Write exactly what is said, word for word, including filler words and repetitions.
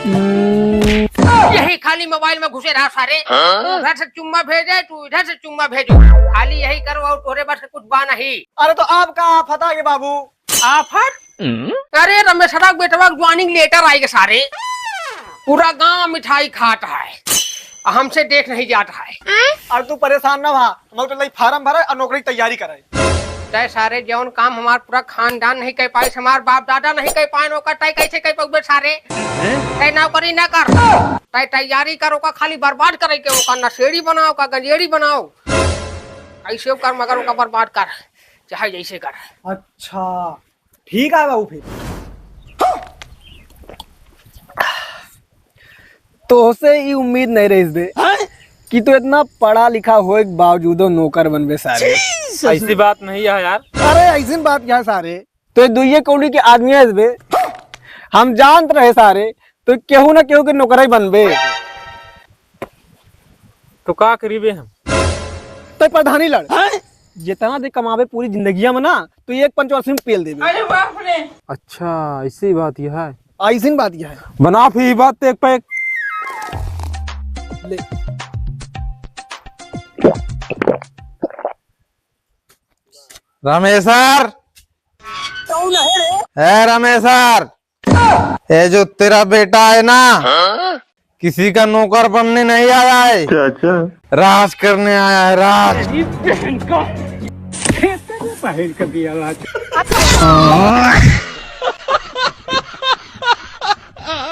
यही खाली मोबाइल में घुसे रहा सारे। हाँ? तू उधर से चुम्मा भेजे, तू इधर से चुम्मा भेजो, खाली यही करो और तोरे बस के कुछ बा नहीं। अरे तो आपका आफत आगे बाबू। आफत? अरे रमेशरा के बेटवा के ज्वाइनिंग लेटर आइगे सारे, पूरा गांव मिठाई खात है, हमसे देख नहीं जात है। अरे तू परेशान ना भा, हम तो लई फार्म भरे और नौकरी की तैयारी करे। तय सारे जौन काम हमार पूरा खानदान नहीं कर पाए, हमार बाप दादा नहीं कर पाए, ओकर तय कैसे कर पाउबे सारे? तय नौकरी ना कर, तय तैयारी कर, ओका खाली बर्बाद करे के, ओका नशेड़ी बनाओ, ओका गंजेड़ी बनाओ, कैसे कर मगर ओका बर्बाद कर, चाहे जैसे कर। अच्छा, ठीक है बाबू फिर। तोहसे ई उम्मीद नहीं रहिस बे कि तू इतना पढ़ा लिखा होए के बावजूदो नौकर बनबे सारे। ऐसी बात नहीं है यार। अरे ऐसी बात क्या सारे, तो दुइये कौड़ी के आदमी है बे। हम जानत रहे सारे, तो केहू ना केहू के नौकरे बनबे। तो का करीबे हम? तो प्रधानी लड़। जितना दे कमाबे पूरी जिंदगिया में ना, तो एक पंचवार्षिक पेल देबे। अरे बाप रे। अच्छा, ऐसी बात यह है। ऐसी बात यह है। बना फिर बात एक पे एक। ले। रमेसर। कौन है रे? ए रमेसर, ये जो तेरा बेटा है ना, किसी का नौकर बनने नहीं आया है। अच्छा, अच्छा। राज करने आया है, राज। तेरी बहन का, तेरी बहन का दिया राज।